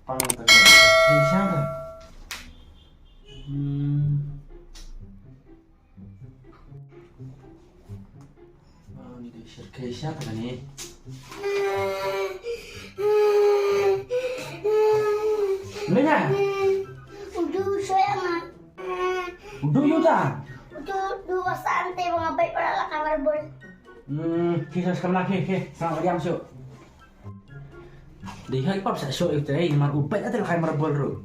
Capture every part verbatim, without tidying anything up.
Pang ta ka. Ni sha ka. Hmm. Ah, ni dei sha ka, sha ka ni. Ni na? Udu soya ma. Udu yuta. Udu dua sante bang abai para la kamar bol. Hmm, kisah sekamna ke, ke. Sama diam suk. Dei hai pap sa shoh ïa u trei namar u peit ate lehkai marbol ruh.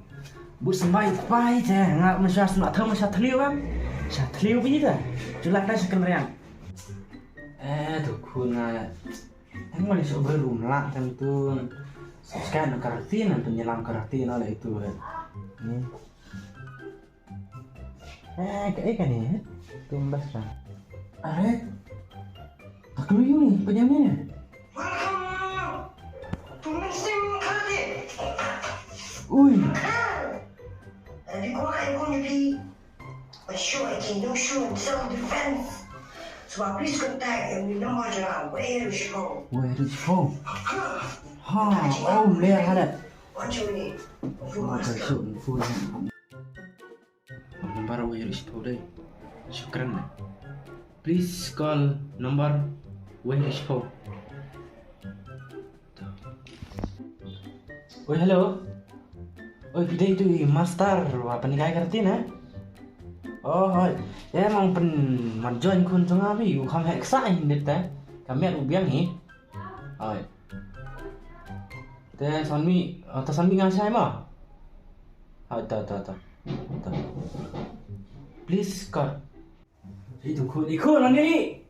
Bud symbai pai te nga ma sha sma thang ma sha thliew em. Sha thliew bini te. Julak dei sha kynriang. Eh, tu khun nga. Tang ma li shoh ber um lak tang tu. Skan karate nan tu nyelam karate na la itu. Hmm. Eh, kaei kane, eh? Tumbas ka. Are? Ka kloi ïa u ne, pynïam ïa u ne. Welcome to Mincing Karate. Ui. Lada phi kwah ban ïakynduh ïa phi ban shu ïa ki nongshun self defense, sngewbha please contact ïa u number jong nga, Wei Rishpo. Wei Rishpo. Ha, oh, le ha le. Wan jong ngi. Wa ka shu phone. Number Wei Rishpo dei. Shukran. Please call number Wei Rishpo. Oi, hello. Oi, phi dei tu i master wa pynhikai karate ne? Oh, hoi. Ïa, mong pyn, man join khun jong nga phi, u kham heh ksah hi nit te. Ka miat u biang hi. Hoi. Te Sanmi, oh, te Sanmi nga shai ma? Hoi, ta, ta, ta. Ta. Please cut. Itu khun, i khun, lang ni.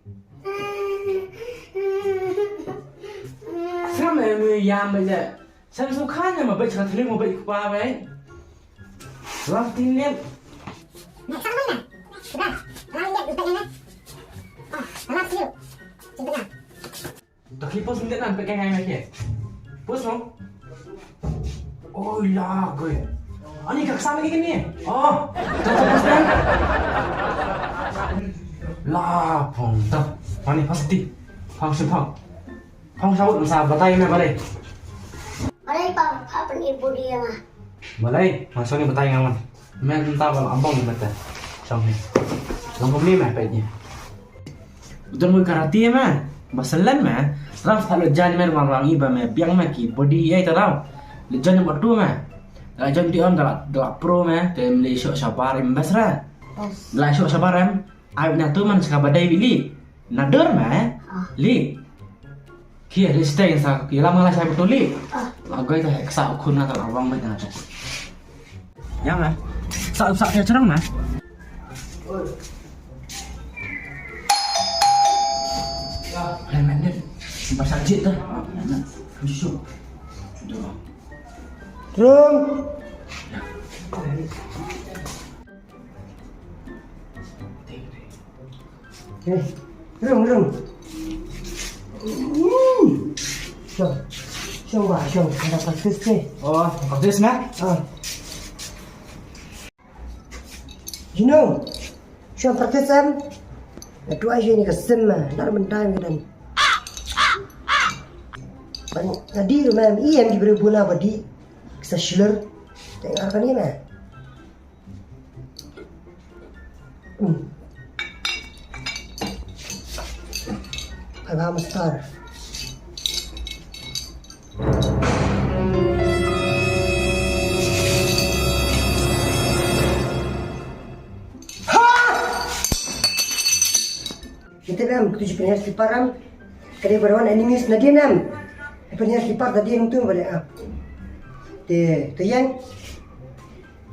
Sam em ya ma ya. Sam su khan ya ma bai cha thling ma bai kpa bai. Lang tin lian. Dokhi pos ndet nan pek ngai mai ke. Pos mo. Oh la goi. Ani ka sam ke ni. Oh. Dokhi pos nan. La phong da. Ani pasti. Phong si phong. Phong sa ut sa batai me balai. Balai pa pa pun ibu dia mah. Balai, masuk ni batai ngawan. Men ta bal abang ni batai. Song ni. Long ni mah pek ni. Udah mau karate mah. Baselen mah. Terus kalau jan mer wang wang iba mah biang mah ki body ai terau. Lejan yang berdua mah. Lejan di on dalam dalam pro mah. Tem le syok sabar imbas ra. Dalam syok sabar em. Ai na tu man ska badai wili. Nader mah. Li. Ki ada stay sa ki lama lah saya betul li. Agai ta ksa khun na ta abang mah na. Yang ah. Sa sa ya cerang mah. Hai, mending. Pasal jit dah. Susu. Sudah. Rum. Eh, rum, rum. Hmm. Syong, syong ba, syong. Ada practice ke? Oh, practice mah? Ah. You know, shu practice em. Atu ai ni ka sim ma, nar mentai ka dan. Ban tadi rumah em, i em di beri buna badi. Kisa shiler. Tengah kan ni ma. Hmm. Hai ba mastar. Kita bilang tujuh pilihan slipar am. Kada berwan enemies nadien am. Pilihan slipar tadi yang tu balik am. Te tu yang.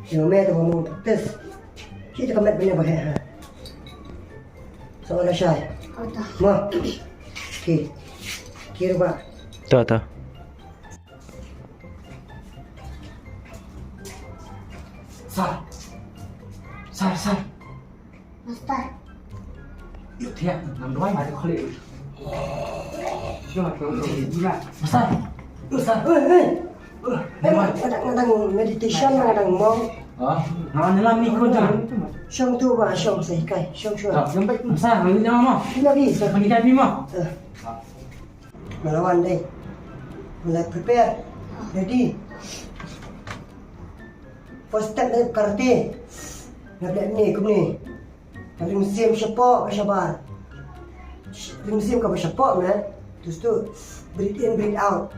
Sino me to mo practice. Kita kamat bina bahaya ha. Soal syai. Kota. Ma. Ki. Kira ba. Ta ta. Sar. Sar sar. Master. Yuk thiah nam duai mari khali. Master. Master. Eh, eh. Ngadang, ngadang meditation, ngadang mong. Oh, ngadang nyelam ni khun jang. Shong tu ba, shong sa hikai, shong shong. Master, ngadang nyelam mo. Ina bi, sir. Panikai bi mo. Mala wan dei. Mala prepare. Ready. First step na karate. Nga leh ne kumne. Ring sim shapoh ka shabar. Ring sim kaba shapoh ne. Tu tu. Breathe in, breathe out.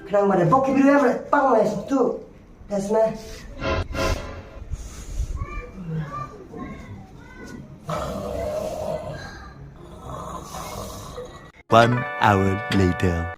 Khnang ba da bok ki briew em pang ne tu. Test ne. One hour later.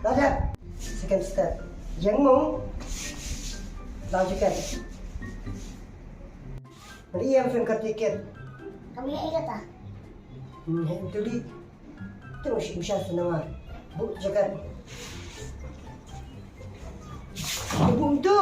Lada. Second step. Ïeng mo. Laju kan. Mari ïa finger ticket. Kami ïa kata. Hmm, itu di. Itu masih bisa senang ah. Bu jagat. Bu tu.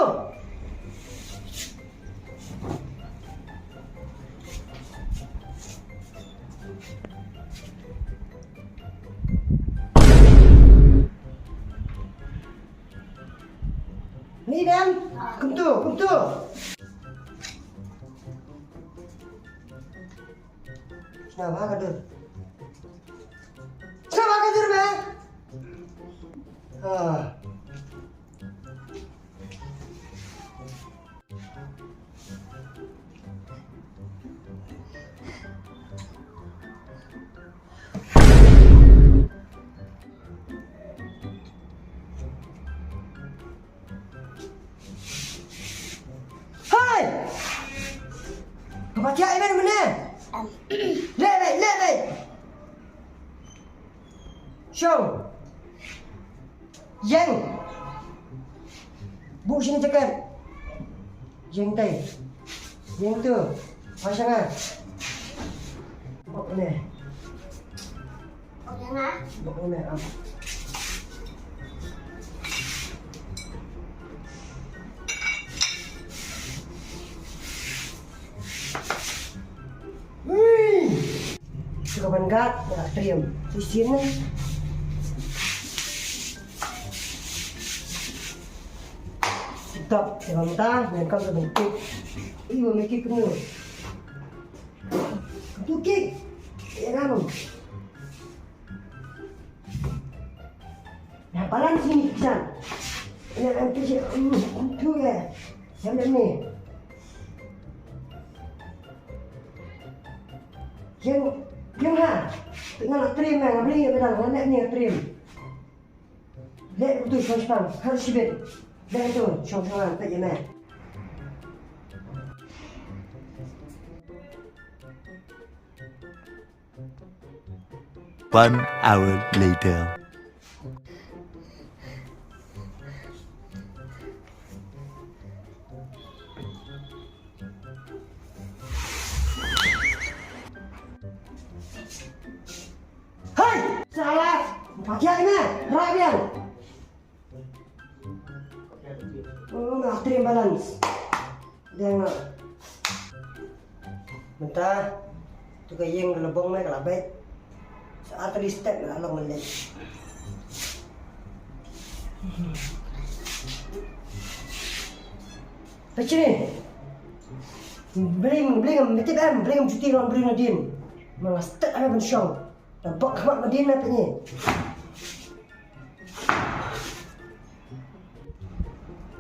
Ni dan, kumtu, kumtu. Sna ba ka dur. Sna ba ka dur me. Ah. Hai! Ka batia ai men mene? Leh leh leh leh. Shong. Ïeng. Buh shini jaket. Ïeng tai. Ïeng tu. Pasang ah. Bok ne. Bok ne ah. Ui. Suka ban gat, ya, triam. Sisien ne. Stop, ya, bang ta, ngan kau ban kik. Ih, ban kik kenu. Tu kik. Ya, kamu. Nah, balang sini, kisan. Ya, nanti si, tu ya. Yang ni. Yang, yang ha. Tengah nak trim, eh, beli, beli, nak ni trim. Leh tu shong shong, har shibit. Leh tu shong shong, tak je meh. One hour later. Hai, salah. Pakai ni, rabian. Oh, nga trim balance. Dang. Mynta tu ka ïing ka la bong me ka la beit. Sa artylli step la long mynleit. Pachini. Bring, bring, miti bam, bring juti ron bring nadin. Manga step ame ban shong. Da bok khmat ma dien na tani.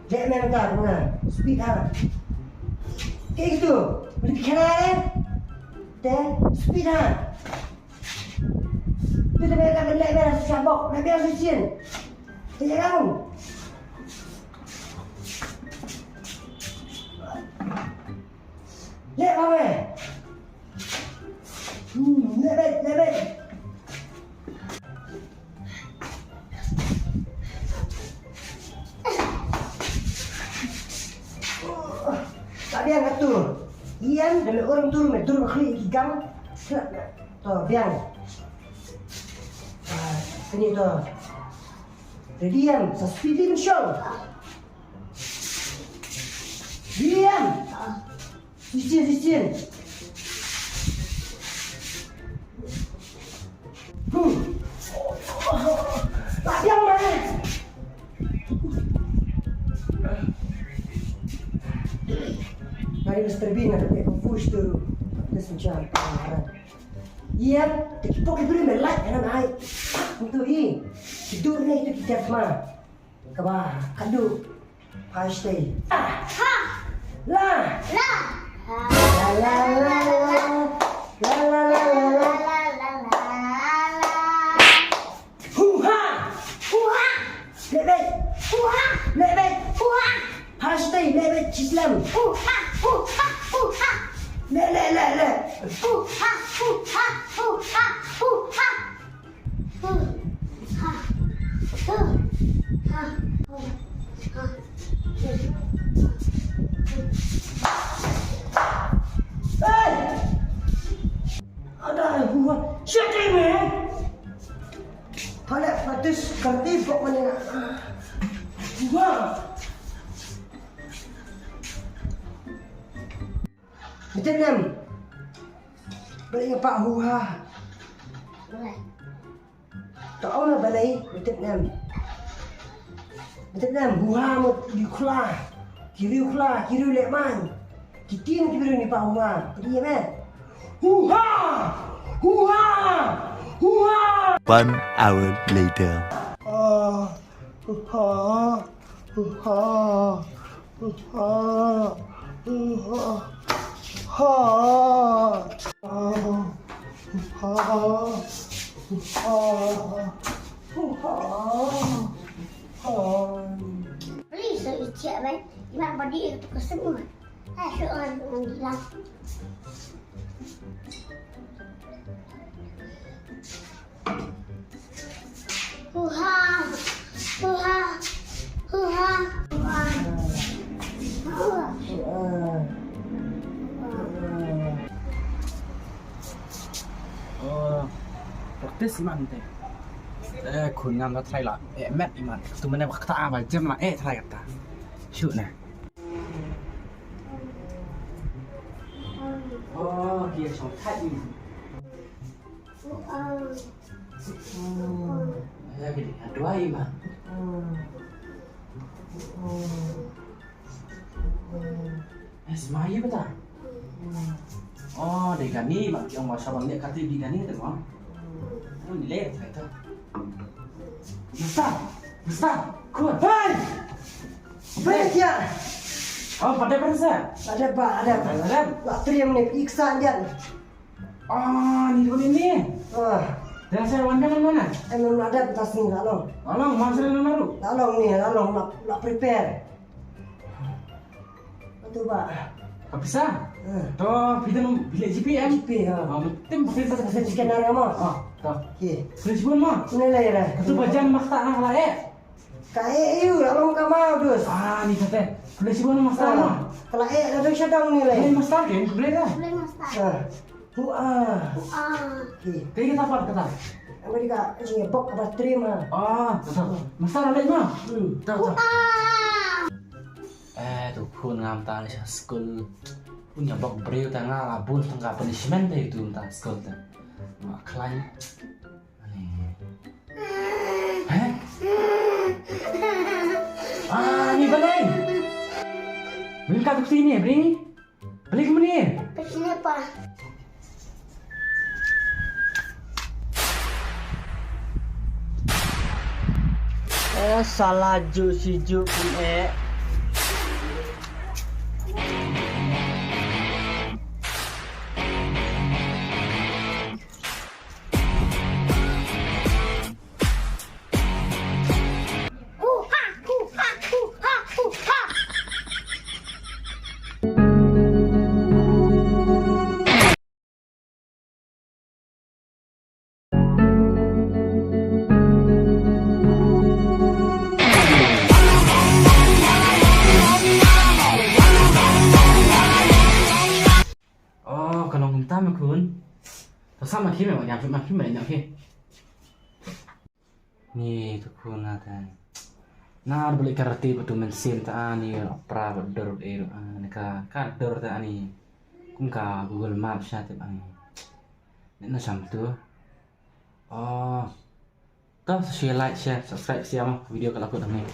Dek me mynta kumna. Speed ha. Ke gitu. Beli khana eh. Te speed ha. Tu te me ka benda me sa bok. Me biar sucin. Te ya kamu. Hmm, lebih, lebih. Tapi yang tu, Ian, dari orang tu, metur, klik, ikan, to, biang. Ah, ini to. Ready, Ian, sa speed, Ian, show. Ian. Sisien, sisien. Hari Mister Bean ada pek pupus tu. Terus macam. Iya, tu kipo kipo ni melak kan ai. Untuk i. Itu ni itu kita semua. Kaba, kadu. Pastei. Ha. La. La. La la la la. La la la la la. Hu ha. Hu ha. Leh beit. Hu ha. Leh beit. Hu ha. Pastei, leh beit, shislem. Hu ha. Hu ha. Hu ha. Leh, leh, leh, leh. Hu ha. Hu ha. Hu ha. Hu ha. Hey! Ada hua. Shut it, man. Pale patis kerti bok mana. Hua. Betul nem. Balik apa hua. Boleh. Tau na balei, betul nem. Betul nem, hua mut di khla. Kiri khla, kiri lek man. Kitin kiri ni pa hua. Pedi ya, men. Hua! Hua! Hua! One hour later. Ah, hua. Hua. Hua. Hua. Hua. Hua. Hua. Hua. Please, so it's here, man. You want body to customer. I should on on the last. Huha. Huha. Huha. Huha. Oh, practice iman te. Eh, khun ngam la try la. Eh, met iman. Tu mane ba kata ba jem la. Eh, try kata. Shu na. Oh, ki shong thait ni. Ya, ki dei dua iman. Eh, sma ye bata. Oh, dei kani ma ki ong ma sha ban leh kati dei kani te ma. Ni leh te ta. Mister, Mister, khun. Hey! Hey, kya? Oh, pada pada sa. Ada ba, ada ba. Ada. Wa triam ni iksa dia. Ah, ni tu ni ni. Ah. Dah saya wan kan mana? Em, ada tas ni, lalu. Lalu, masa ni lalu? Lalu ni, lalu, nak, nak prepare. Atu ba. Ka pisa? Eh. To, phi don bilik G P em? G P, ha. Ah, tim phi sa sa chicken na ma. Ah, to. Okey. Phi sibun ma? Ni lah ya. Atu ba jan mak ta na la eh. Ka eh yu la long ka ma dus. Ah, ni kate. Phi sibun ma sa ma. Ka la eh la dong shadong ni lai. Ni ma sa ke, boleh dah. Boleh, Master. Ah. Hu ah. Hu ah. Okey. Okey, kita apa kata? Apa dia ka? Ni bok apa terima. Ah, betul. Master ada ma? Hmm. Betul, betul. Hu ah. Eh, tu khun ngam ta sha skul. Punya bok briew ta nga la bun tang ka punishment te tu ta skul te. Ma khlaiñ. Ani. Heh? Ani balei? Balei ka tu sini, bri? Balei ka mani? Ka sini apa? Eh, salah ju si ju pun eh. Oh, ka long kumta ma khun. To sa ma khie me, ma nyam ma khie me, nyam khie. Ni tu khun na ta. Na ar balik karate ba tu mynsiem ta ani, pra ba dur e ru ani ka, ka dur ta ani. Kum ka Google Map sha tip ani. Ni na sam tu. Oh. To sa share, like, share, subscribe, share ma video ka la kut ani.